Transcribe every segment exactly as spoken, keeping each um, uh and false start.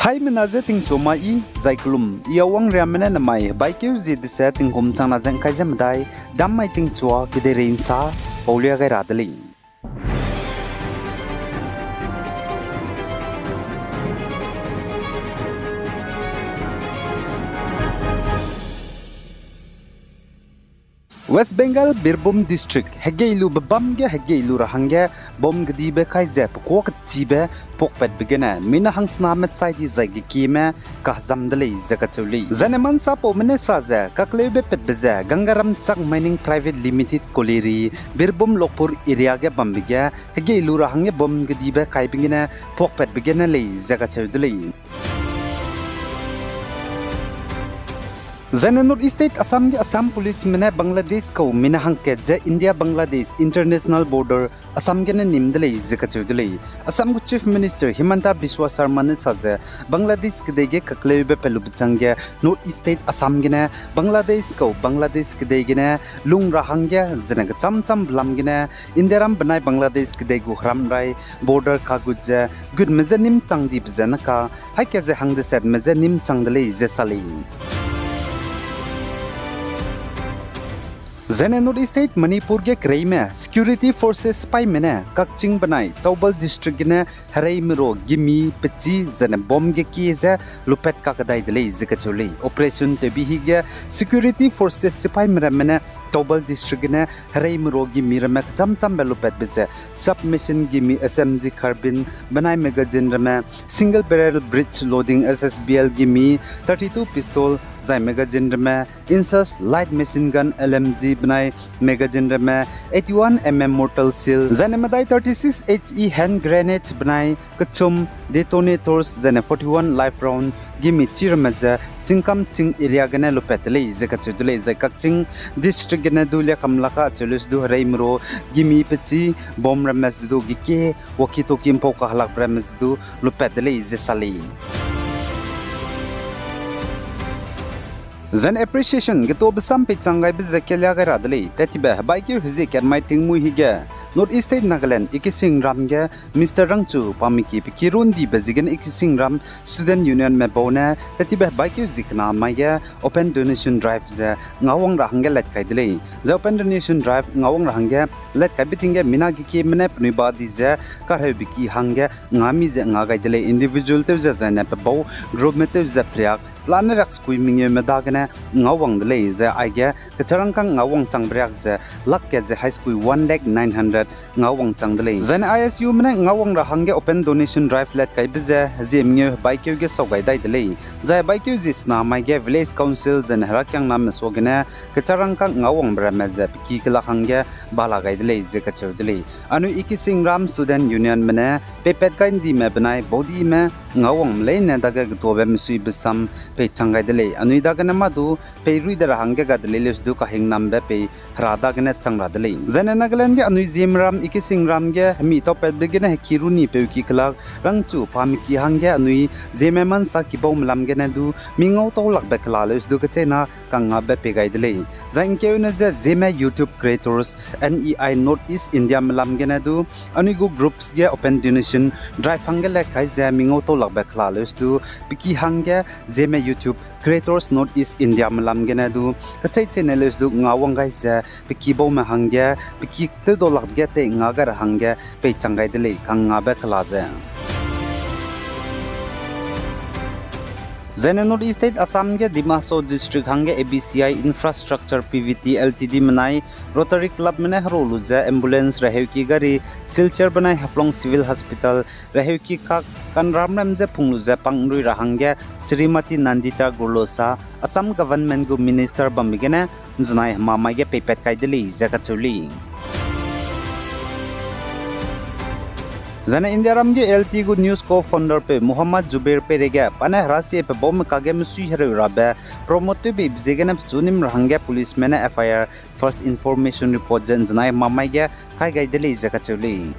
Haimena je tingchua ma i, zai kelum, i Awang Riamme ne nemai hebaikeu zie dese tingkum changna ze ngkai ze medai, dam mai tingchua kedeirei nsa, paulia gai ra de lei. West Bengal, Birbhum District, hegei lu bebam ge hegei lu ra hangge bomb kedibe kai ze pekuâ kechibe puakpatbe gene mina hangsena mechai di zai gekieme kahezam de lei ze kacheu lei. Zaine mansapaume ne sa ze kakleube patbe ze Gangaram Chak Mining Private Limited colliery, Birbhum Lokpur area ge bambe ge hegei lu ra hangge bomb kedibe kaibe gene puakpatbe gene lei ze kacheu de lei. Zaine North East State Assam ge Assam Policeme ne Bangladesh kau mina hangkat ze India-Bangladesh international border Assam gene nim de lei ze kacheu de lei. Assam gu Chief Minister Himanta Biswa Sarma ne sa ze Bangladesh kedei ge kakleube pelube changge North East State Assam gene Bangladesh kau Bangladesh kedei gene lung ra hangge zene kecham cham belam gene Indiaram benai Bangladesh kedei gu heram rai border kagut ze gutme je nîm chang dibe ze naka, haika ze hangdesetme je nîm chang de lei ze sa lei. Zaine North East State Manipur ge kereime security forces sipaime ne Kakching benai Thoubal District gene hereime ru gimi pechî zaine bomb ge kie ze lupat kakedai de lei ze kacheu lei. Operation tewbi hige security forces sipaime ramme ne Thoubal District gene hereime ru gimi ramme kecham chambe lupatbe ze submachine gimi S M G carbine benai magazine ramme, single barrel breech loading S S B L gimi, thirty-two pistol zai magazine ramme, Insus light machine gun L M G benai magazine ramme, eighty-one M M mortar shell zaine medai thirty-six H E hand grenade benai kechum detonators zaine forty-one live round gimi chî ramme ze Chingkamching area gene lupat de lei ze kacheu de lei. Zai Kakching District gene du liakamlaka cheu leuse du hereime ru gimi pechî bomb ramme ze du gekie walkie-talkie mpau kahelakbe ramme ze du lupat de lei ze sa lei. Zaine appreciation getobe sam peichang gaibe ze kelia gai ra de lei. Tattibe hebaikeu hezie kat mai tingmuî hige North East State Nagaland Ikisingram ge Mister Rangchu Pamiki pe ki rundibe ziegene Ikisingram Student Unionme bau ne tattibe hebaikeu zie kena mai ge open donation drive ze ngawang ra hangge lat kai de lei. Zai open donation drive ngawang ra hangge lat kaibe ting ge mina gekieme ne penui ba di ze kahereube ki hangge ngami ze nga gai de lei. Individual tew ze zaine pe bau groupme tew ze periak pelane riak sekui mengeume dagene ngawang de lei. Ze aige kecharangkang ngawang changbe riak ze lak kat ze hai sekui one lakh nine hundred ngawang chang de lei. Zaine I S Ume ne ngawang ra hangge open donation drive lat kaibe ze hezie mengeu hebaikeu ge sau gai dai de lei. Zai hebaikeu zie sena mai ge Village Council zaine herakiangname suagene kecharangkang ngawangbe ramme ze pe ki kelak hangge bala gai de lei ze kacheu de lei. Anui Ikisingram Student Unionme ne peipat gai ndime benai baudime ngawangme leine dage getobe mesuibe sam peichang gai de lei. Anui dagene mâ du peirui de ra hangge ga de lei leuse du kahingnambe pei hera dagene chang ra de lei. Zaine Nagaland ge anui Zeme ram Ikisingram ge hemi taupatbe gene heki runi peu ki kelak Rangchu Pamiki hangge anui Zeme mansa kibaume lam gene du mi ngau tau lakbe kela leuse du kecheîna kangngabe pei gai de lei. Zai ngkeune ze Zeme YouTube Creators N E I North East Indiame lam gene du anui gu groups ge open donation drive hangge lat kai ze mi ngau tau lakbe kela leuse du pe ki hangge Zeme YouTube Creators North East Indiame lam gene du kecheicheîne leuse du ngawang gai ze pe ki baume hangge pe ki tewdau lakbe ge tei nga gai ra hangge peichang gai de lei kangngabe kela ze. Zaine North East State Assam ge Dima Hasao District hangge A B C I Infrastructure P V T L T D menai Rotary Clubme ne heru lu ze ambulance reheuki gari Silchar benai Haflong Civil Hospital reheuki kak kanram ram ze pung lu ze pang nrui ra hangge Shrimati Nandita Gorlosa, Assam Government gu Minister bambe gene nzenai hemamai ge peipat kai de lei ze kacheu lei. Zaine Indiaram ge L T gu news co-founder peu Mohammad Zubair peireige pa ne herasie pe baume kage mesui hereu rabe promote tewbeibe ziegene pechu nim ra hangge policeme ne F I R, first information report ze nzenai hemamai ge kai gai de lei ze kacheu lei.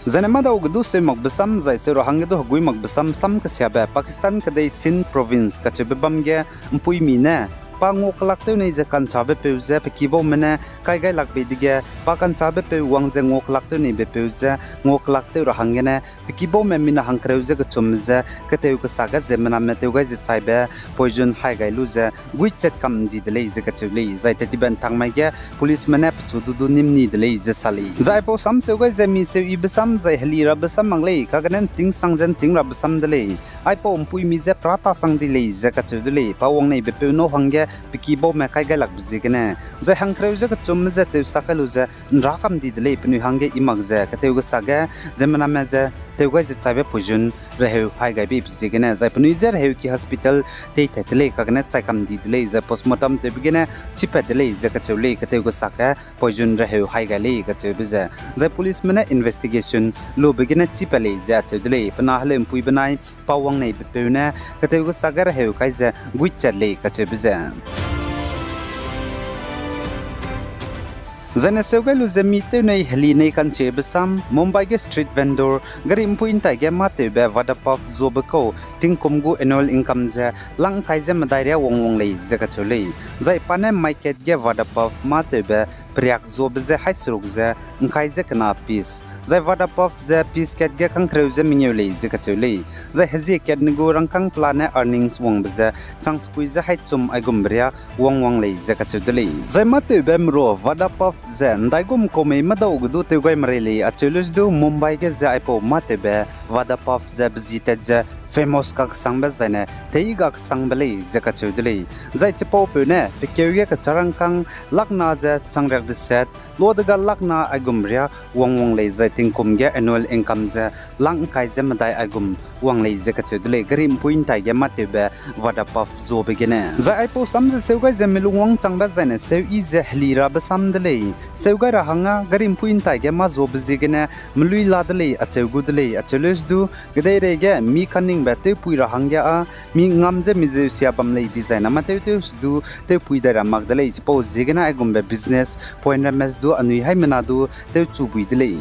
Zaine mâdau ge du seu makbe sam zai seu ra hangge du hegui makbe sam, sam kesiabe Pakistan kedei Sindh Province kacheube bam ge mpuimi ne pa nguakelak tew nei ze ka'nchâbe peu ze pe kibaume ne kai gai lak bei dege, pa ka'nchâbe peu wang ze nguakelak tew nei be peu ze nguakelak tew ra hanggene, pe kibaume mina hangkereu ze kechum ze ketew kesa ge ziemmename tew gai ze chaibe poison hai gai lu ze guichat kam di de lei ze kacheu lei. Zai tettibe ’ntak mai ge policeme ne pechu du du nîm ni de lei ze sa lei. Zai aipau sam seu gai ze mi seu yibe sam zai heli rabe sam mak lei, kagene ’nting sang ze ’nting rabe sam de lei. Aipau ’mpuimi je perâta sang di lei ze kacheu de lei. Pa wang nei be peu nâu hangge pe kibaume kai gai lakbe ziegene, zai hangkereu ze kechum ze tew sak kai lu ze ’nra kam di de lei, penui hangge i mak ze ketew kesa ge ziemmename ze tew gai ze chaibe poison reheu hai gai beibe ziegene, zai penui je reheuki hospital teitat de lei, kagene chai kam di de lei, zai postmortem tewbe gene chipat de lei ze kacheu lei, ketew kesa ge poison reheu hai gai lei kacheube ze. Zai policeme ne investigation lube gene chipat lei ze acheu de lei, pe na heleu'mpui benai pa wang nei be peu ne ketew kesa ge reheu kai ze guichat lei kacheube ze. Zaine seu gai lu ze mi tew nei heli nei ka'nchibe sam, Mumbai ge street vendor, gari ’mpui ’ntai ge mâ tewbe vada puff zuabe kau, tingkum gu annual income ze lak ’ngkai ze medai riâ wangwang lei ze kacheu lei. Zai pa ne mai kat ge vada puff mâ tewbe periak zuabe ze haîseruk ze ’ngkai ze kena piece, zai vada puff ze piece kat ge kangkereu ze mengeu lei ze kacheu lei. Zai hezie katne gu rangkâng pela ne earnings wangbe ze chang sekui ze haîchum aigumbe riâ wangwang lei ze kacheu de lei. Zai mâ tewbe merua vada puff ze ’ndaigum kaumei medau ge du tew gai merei lei acheu leu du Mumbai ge ze aipau mâ tewbe vada puff ze bezi tat ze famous kaksangbe zaine tei kaksangbe lei ze kacheu de lei. Zai chipaupeu ne pe keu ge kecharangkâng lakna ze chang riak deset, luadega lakna aigum riâ wangwang lei, zai tingkum ge annual income ze lak ’ngkai ze medai aigum wang lei ze kacheu de lei, gari ’mpui ’ntai ge mâ tewbe vada puff zuabe gene. Zai aipau sam ze seu gai ze mi lung wangchangbe zaine seu yi ze heli rabe sam de lei. Seu gai ra hangge gari ’mpui ’ntai ge mâ zuabe ziegene melui la de lei acheu gu de lei, acheu leu du kedeirei ge mi kaningbe tewpui ra hangge â mi ngam ze mi zeusia bam lei dizai na mâ tewtew se du tewpui dai ra mak de lei, chipau ziegene aigumbe business point ramme se du anui haimena du tewchubui de lei.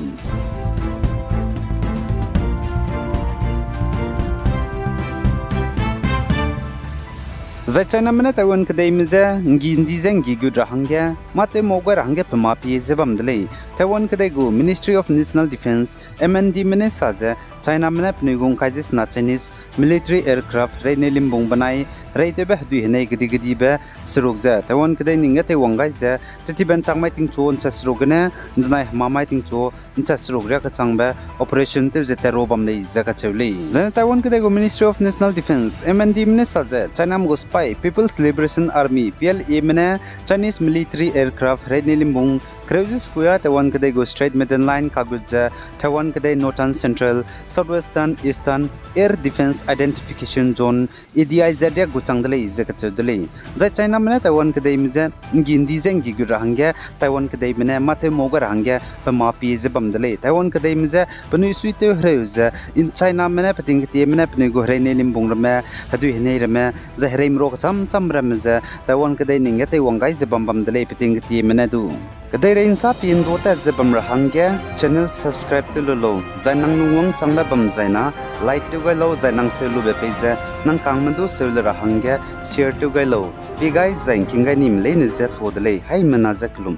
Zai Chiname ne Taiwan kedeime je ’nggi ’ndi je ’nggi gut ra hangge mâ tew mau gai ra hangge pema pie ze bam de lei. Taiwan kedei gu Ministry of National Defence, M N Dme ne sa ze Chiname ne penui gu ’ngkai ze sena Chinese military aircraft reine limbung benai reitewbe hedui henei kedi-kedibe seruk ze Taiwan kedei ning ge teiwang gai ze tettibe ’ntak mai tingchu ’nchâ seruk gene ’nzenai hema mai tingchu ’nchâ seruk riâ kechangbe operation tew ze tat ra bam lei ze kacheu lei. Zaine Taiwan kedei gu Ministry of National Defence, M N Dme ne sa ze Chiname gu spy People's Liberation Army, P L Ame ne Chinese military aircraft reine limbung kereu ze sekui â Taiwan kedei gu Strait Maiden Line kagut ze Taiwan kedei Northern, Central, Southwestern, Eastern Air Defence Identification Zone, E D I Z riâ gu chang de lei ze kacheu de lei. Zai Chiname ne Taiwan kedeime je ’nggi ’ndi je ’nggi gut ra hangge Taiwan kedeime ne mâ tew mau gai ra hangge pema pie ze bam de lei. Taiwan kedeime je penui suitew hereu ze Chiname ne peting ketieme ne penui gu hereine limbung ramme, hedui henei ramme, zai hereime ro kecham cham ramme ze Taiwan kedei ning ge teiwang gai ze bam bam de lei peting ketieme ne du. Kedeirei ’nsa pie ’ndu tat ze bam ra hangge channel subscribe tew lu lau, zai nang lung wangchangbe bam zai na like tew gai lau, zai nang seu lube pei ze nang kangme du seu le ra hangge share tew gai lau. Pie gai zai ’ngking gai nime leine je tuâ de lei, haimena je kelum.